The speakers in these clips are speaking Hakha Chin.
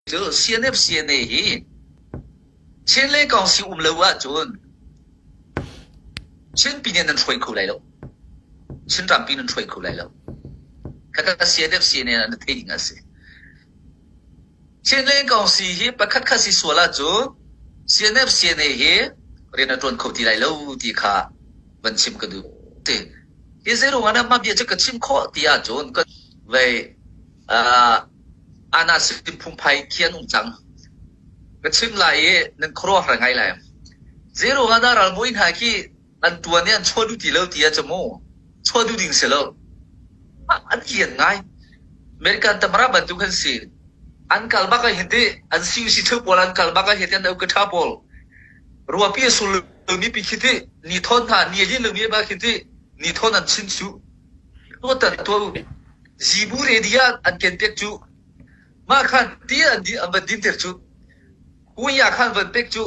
Cu CNF CNA hi Chin le Kawngsi um lo ahcun Chinpi nih nan hruai kho lai lo. Chin rampi nan hruai kho lai lo. Khakha CNF CNA na theih ding a si. Chin le Kawngsi hi pakhat khat si sual ahcun CNF CNA hi rian a ṭuan kho ti lai lo ti kha van chim ka duh. Ti. Hi zeiruang ah mah bia cu ka chim khawh ti ahcun ka vei uh, Ana sim phungphai khi an um cang. Ka chim lai i nan khuaruahhar ngai lai. Zeiruang ah dah ralbawi hna khi an tuan i an chuah duh ti lo ti ah cu mu chuah duh ding si lo. An lian ngai. American tamara bantuk an si. An kal bak ah hin ti an CUC thil pawl an kal bak ah hin ti an ka tha pawl. Ruapi a sul lomi pi khi ti ni thon hna ni a lin lomi ba khi ti ni thon an chin cu. Tuatan tuah Zibu ready ah an ken piak cu. Mah khan ti an di an van dinter cu. Kuya khan van pek cu.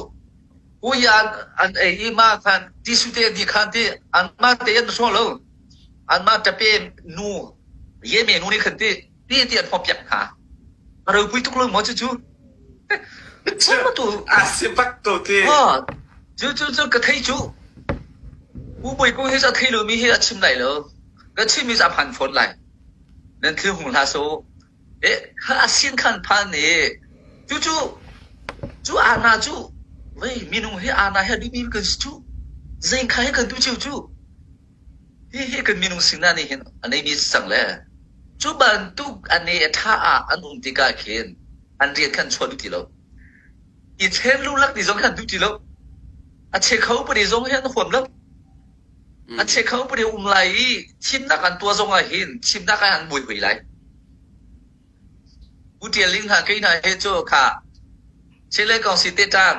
Kuya an, an ei i mah khan tisu te di khan ti an mah te an hrawng lo. An mah tape nu ye me nu nih khan ti ti ti an hom piak hna. A ropui tuk lo maw cu cu? Tu a si bak ko ti. Ha cu cu cu ka thei cu. U Bawi Kung hi a thei lomi hi a chim lai lo. Ka chimmi cu a phan fawn lai. Nan thil hung hlah sawh. Eh, kha a sin khan phan i cucu cu ana cu vei minung hi ana he duhmi kan si cu zei kha he kan duh cio cu hi hi kan minung sinak nih hin a neimi si cang le cu bantuk a ne a ṭha ah an um tikah khin an rian khan chuah duh ti lo i thlen lulak ti zong khan duh ti lo a che kho pahnih zong hi an huam lo A che kho pahnih um lai i thimnak an tuah zong ah hin thimnak ah an buai hoi lai. U Tial Ling hna kei hna he cu kha Chile kong si te ṭang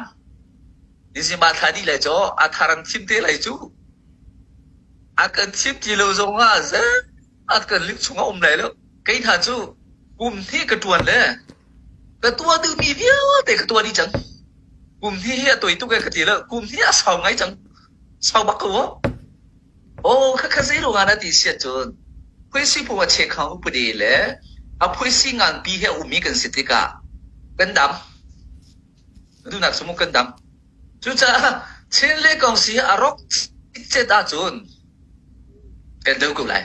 December thla dih lai caw a thar an thim te lai cu. A kan thim ti lo zong ah zeihmanh kan ling chung ah um lai lo. Kei hna cu kum hnih ka ṭuan le ka tuah duhmi vialte ka tuah dih cang. Kum hnih hi a toi tuk e ka ti lo. Kum hnih a sau ngai cang. Sau bak ko aw. Aw khakha zeiruang ah na ti si ahcun phuaisi phung a chekhang upadi le a phuaisi nganpi he a ummi kan si tikah kan dam. Duhnak cu mu kan dam. Cucaah Chin le kong si a rawk cet ahcun kan do ko lai.